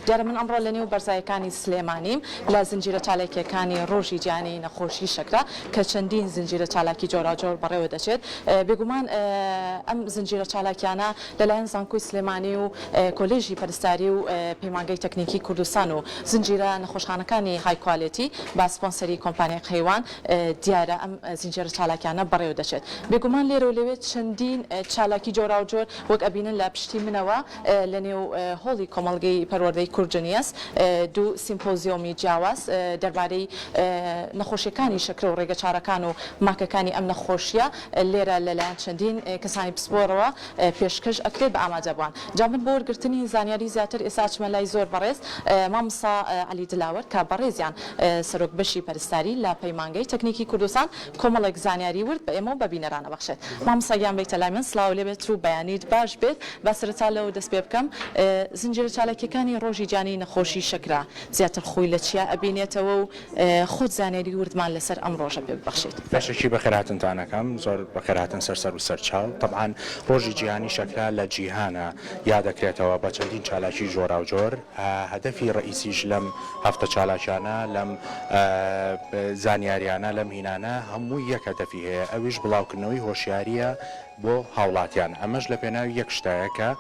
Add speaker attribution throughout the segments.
Speaker 1: دیارە من ئەمڕۆ لەنێو بەرزایەکانی سلێمانیم لە زنجیرە چالاکییەکانی ڕۆژی جیهانی نەخۆشی شەکرە کە چەندین زنجیرە چالاکی جۆراوجۆر بەڕێوە دەچێت. بێگومان ئەم زنجیرە چالاکیانە لەلایەن زانکۆی سلێمانی و کۆلێژی پەرستاری و پەیمانگەی تەکنیکی کوردستان و زنجیرە نەخۆشخانەکانی high quality بە سپۆنسەری کۆمپانیای قەیوان دیارە ئەم زنجیرە چالاکیانە بەڕێوە دەچێت. بێگومان لێرە و لەوێ چەندین چالاکی جۆراوجۆر وەک ئەبینن لە پشتی منەوە لە نێو هۆڵی کۆمەڵگەی پەروەردەی کوردجنیەس دوو سیمپۆزیۆمی جیاواز دەربارەی نەخۆشیەکانی شەکرە و ڕێگەچارەکان و ماکەکانی ئەم نەخۆشیە لێرە لەلایەن چەندین کەسانی پسپۆرەوە پێشکەش ئەکرێت بە ئامادەبوان. جا من بۆ وەرگرتنی زانیاری زیاتر ئێستا ئەچمە لای زۆر بەڕێز مامۆستا عەلی دلاوەر کە بەڕێزیان سەرۆک بەشی پەرستاری لە پەیمانگەی تەکنیکی کوردستان کۆمەڵێک زانیاری ورد بە ئێمە و بە بینەران ئەبەخشێت. مامۆستا گیان بێیتە لای من سڵاو لێ بێت و بەیانیت باش بێت. با سەرەتا لەوە دەست پێ بکەم زنجیرە چالاکیەکانی ڕۆژی جیهانی نەخۆشی شەکرە زیاتر خۆی لە چیا ئەبینێتەوە و خۆت زانیاری وردمان لەسەر ئەم ڕۆژە پێ ببەخشیت.
Speaker 2: بەشێکی بەخێرهاتنتان ئەکەم زۆر بەخێرهاتن سەر سەر و سەر چاو تەبعەن ڕۆژی جیهانی شەکرە لە جیهانا یادەکرێتەوە بە چەندین چالاکی جۆراوجۆر هەدەفی ڕەئیسیش لەم هەفتە چالاکیانە لەم زانیاریانە لەم هینانە هەمووی یەک هەدەفی هەیە ئەویش بڵاوکردنەوەی هۆشیاریە بۆ هاوڵاتیان ئەمەش لە پێناوی یەک شتایە کە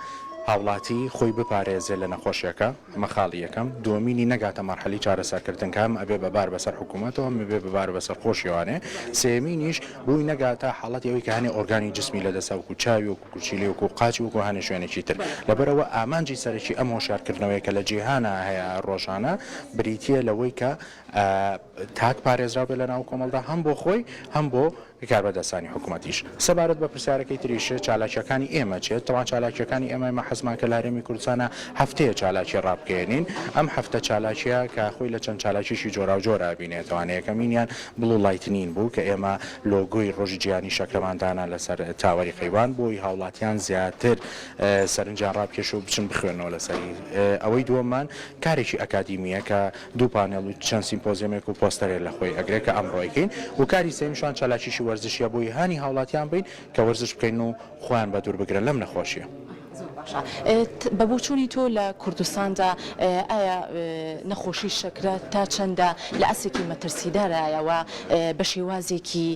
Speaker 2: هاوڵاتی خۆی بپارێزێ لە نەخۆشیەکە ئەمە خاڵی یەکەم، دووەمینی نەگاتە مەرحەلەی چارەسەرکردن کە هەم ئەبێ بە بار بەسەر حکوومەتەوە هەم ئەبێ بە بار بەسەر خۆشیەوانێ، سێیەمینیش بۆی نەگاتە حاڵەتی ئەوەی کە هەنێ ئۆرگانی جسمی لەدەستا وەکوو چاوی وەکوو کورچیلەی وەکوو قاچی وەکوو هەنێ شوێنێکی تر. لەبەرئەوە ئامانجی سەرەکی ئەم هۆشیارکردنەوەیە کە لە جیهانا هەیە ڕۆژانە بریتییە لەوەی کە تاک پارێزراو بێت لەناو کۆمەڵدا هەم بۆ خۆی هەم بۆ کاربەدەستانی حکومەتیش. سەبارەت بە پرسیارەکەی تریش چالاکییەکانی ئێمە چیە؟ تەبعەن چالاکییەکانی ئێمە، ئێمە حەزمان کرد لە هەرێمی کوردستانا هەفتەیە چالاکی ڕابگەیەنین. ئەم هەفتە چالاکییە کە خۆی لە چەند چالاکییەکی جۆراوجۆرا ئەبینێتەوانێ. یەکەمینیان blue lightning بوو کە ئێمە لۆگۆی ڕۆژی جیهانی شەکرەمان دانا لەسەر tower ی قەیوان بۆی هاوڵاتیان زیاتر سەرنجیان ڕابکێشێ و بچن بخوێننەوە لەسەری. ئەوەی دووەممان کارێکی ئەکادیمییە کە دوو پانێڵ و چەند سیمپۆزیەمێک و پۆستەرێ لە خۆی ئەگرێ کە ئەمڕۆ ئەیکەین و کاری سێیەمیشمان چالاکیی وەرزشیە بۆی هانی هاوڵاتیان بەین کە وەرزش بکەین و خۆیان بە دوور بگرن لەم نەخۆشیە.
Speaker 1: زۆر باشە بە بۆچوونی تۆ لە کوردستاندا ئایا نەخۆشی شەکرە تا چەندە لە ئاستێکی مەترسیدارایە و بە شێوازێکی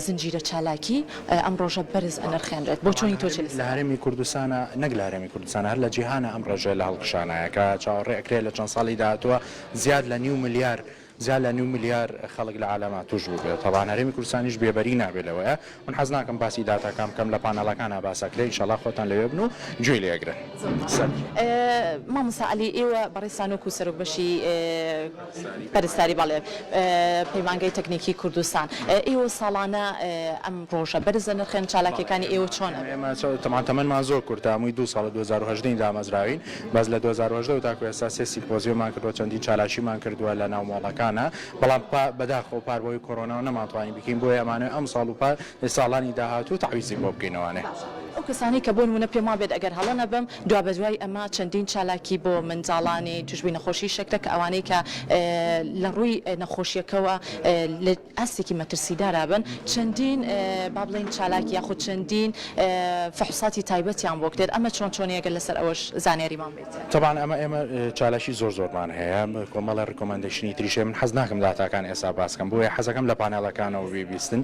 Speaker 1: زنجیرە چالاکی ئەم ڕۆژە بەرز ئەنرخێنرێت بۆچوونی تۆ چیە لەسەر؟
Speaker 2: لە هەرێمی کوردستانا نەک لە هەرێمی کوردستانا هەر لە جیهانا ئەم ڕێژەیە لە هەڵکشانایە کە چاوەڕێ ئەکرێ لە چەند ساڵی داهاتووە زیاد لە نیو ملیار زیاد لە نیو ملیار خەڵک لە عالەما توش بووبێت تەبعەن هەرێمی کوردستانیش بێبەری نابێ لەوەیە من حەز ناکەم باسی داتاکان بکەم لە پانێڵەکانا باس ئەکرێ ئیشەڵا خۆتان لەوێ بن و گوێی لێ ئەگرن.
Speaker 1: زۆر باشە مامۆستا عەلی ئێوە بەڕێزتان وەکو سەرۆک بەشی پەرستاری بەڵێ پەیمانگای تەکنیکی کوردستان ئێوە ساڵانە ئەم ڕۆژە بەرز دەنرخێن چالاکیەکانی ئێوە چۆن ئەبێت؟
Speaker 2: ئێمە تەبعەن تەمەنمان زۆر کورتە هەمووی دوو ساڵە 2018 ین دامەزراوین بەس لە 2018 وە تاکو ئێستا سێ سیمپۆزیۆممان کردووە چەندین چالاکیمان کردووە لە ناو مۆڵەکانا بەڵام بەداخەوە پار بەهۆی کۆرۆناوە نەمانتوانی بیکەین بۆیە ئەمانەوێ ئەمساڵ و پار ساڵانی داهاتوو تەعویزی بۆ بکەینەوانێ.
Speaker 1: باشە ئەو کەسانەی کە بۆ نموونە پێم وابێت ئەگەر هەڵە نەبم دوابەدوای ئەمە چەندین چالاکی بۆ منداڵانی توشبووی نەخۆشی شەکرە کە ئەوانەی کە لە ڕووی نەخۆشیەکەوە لە ئاستێکی مەترسیدارا بن چەندین با بڵێین چالاکی یاخود چەندین فحوساتی تایبەتیان بۆ کرێت ئەمە چۆن چۆنیە گەر لەسەر ئەوەش زانیاریمان بەیت.
Speaker 2: تەبعەن ئەمە ئێمە چالاکی زۆر زۆرمان هەیە کۆمەڵێ recommendation ی تریش هەیە من حەز ناکەم داتاکان ئێستا باس کەم بۆیە حەزەکەم لە پانێڵەکانەوە بیبیستن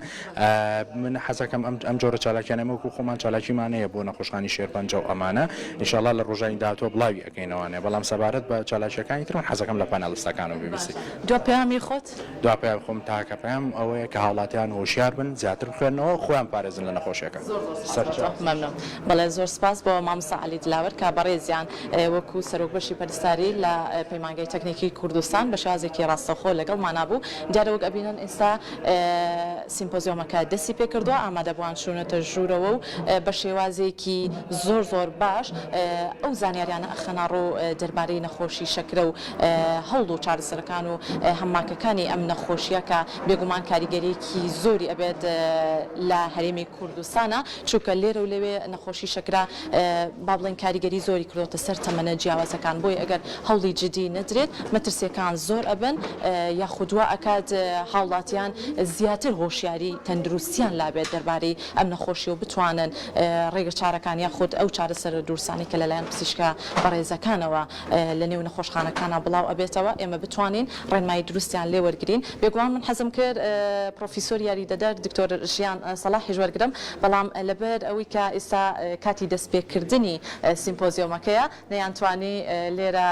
Speaker 2: من حەزەکەم ئەم ئەم جۆرە چالاکیانە ئێمە وەکو خۆمان چالاکیمان هەیە بۆ نەخۆشخانی شێرپەنجە و ئەمانە ئینشاڵا لە ڕۆژانی داهاتووە بڵاوی ئەکەینەوانێ بەڵام سەبارەت بە چالاکیەکانی تر من حەزەکەم لە پانێڵستەکانەوە بیبیستی.
Speaker 1: دوا پەیامی خۆت؟
Speaker 2: دوا پەیامی خۆم تاکە پەیامم ئەوەیە کە هاوڵاتیان هۆشیار بن زیاتر بخوێننەوە خۆیان پارێزن لە نەخۆشیەکە.
Speaker 1: زۆر زۆر سپاس بۆ تۆ مەمنون. بەڵێ زۆر سپاس بۆ مامۆستا عەلی دلاوەر کە بەڕێزیان وەکو سەرۆک بەشی پەرستاری لە پەیمانگای تەکنیکی کوردستان بە شێوازێکی ڕاستەوخۆ لەگەڵمانا بوو دیارە وەک ئەبینن ئێستا سیمپۆزیۆمەکە دەستی پێکردووە، ئامادەبووان چوونەتە ژوورەوە و بە شێوازێکی زۆر زۆر باش ئەو زانیاریانە ئەخەنەڕوو دەربارەی نەخۆشی شەکرە و هەوڵ و چارەسەرەکان و هەمماکەکانی ئەم نەخۆشیە کە بێگومان کاریگەریەکی زۆری ئەبێت لە هەرێمی کوردستانا چونکە لێرە و لەوێ نەخۆشی شەکرە با بڵێین کاریگەری زۆری کردۆتە سەر تەمەنە جیاوازەکان بۆیە ئەگەر هەوڵی جدی نەدرێت مەترسیەکان زۆر ئەبن یاخود وا ئەکات هاوڵاتیان زیاتر هۆشیاری تەندروستیان لابێت دەربارەی ئەم نەخۆشیە و بتوانن. ڕێگە چارەکان یاخود ئەو چارەسەرە دروستانەی کە لەلایەن پزیشکە بەڕێزەکانەوە لە نێو نەخۆشخانەکانا بڵاو ئەبێتەوە ئێمە بتوانین ڕێنمایی دروستیان لێ وەرگرین. بێگومان من حەزم کرد پڕۆفیسۆر یاریدەدەر دکتۆر ژیان سەڵاحیش وەرگرم بەڵام لەبەر ئەوەی کە ئیستا کاتی دەستپێکردنی سیمپۆزیۆمەکەیە نەیانتوانی لێرە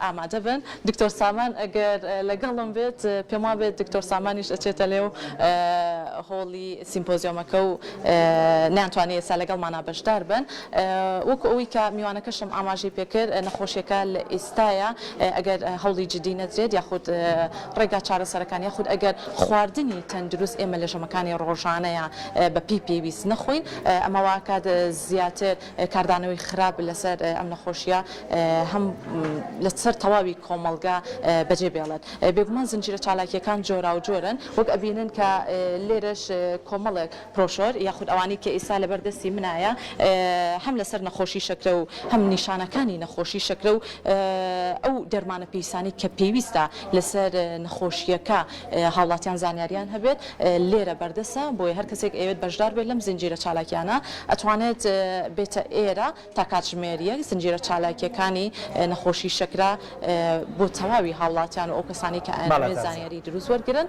Speaker 1: ئامادە بن. دکتۆر سامان ئەگەر لەگەڵم بێت پێم وابێت دکتۆر سامانیش ئەچێتە نێو هۆڵی سیمپۆزیۆمەکە و نەیانتوانی ئێستا لەگەڵمانا بەشدار بن. وەکو ئەوەی کە میوانەکەشم ئاماژەی پێکرد نەخۆشیەکە لە ئێستایا ئەگەر هەوڵی جدی نەدرێت یاخود ڕێگا چارەسەرەکان یاخود ئەگەر خواردنی تەندروست ئێمە لە ژەمەکانی ڕۆژانەیا بە پێی پێویست نەخۆین ئەمە واکات زیاتر کاردانەوەی خراپ لەسەر ئەم نەخۆشیە هەم لەسەر تەواوی کۆمەڵگا بەجێ بێڵێت. بێگومان زنجیرە چالاکیەکان جۆراوجۆرن وەک ئەبینن کە لێرەش کۆمەڵێک پرۆشۆر یاخود ئەوانەی کە ئیستا لەبەر دەستی منایە هەم لەسەر نەخۆشی شەکرە و هەم نیشانەکانی نەخۆشی شەکرە و ئەو دەرمانە پێویستانەی کە پێویستە لەسەر نەخۆشیەکە هاوڵاتیان زانیاریان هەبێت لێرە بەردەستە بۆیە هەر کەسێک ئەیەوێت بەشدار بێت لەم زنجیرە چالاکیانە ئەتوانێت بێتە ئێرە تا کاتژمێر یەک زنجیرە چالاکیەکانی نەخۆشی شەکرە بۆ تەواوی هاوڵاتیان و ئەو کەسانەی کە ئەیانەوێت زانیاری دروست وەرگرن.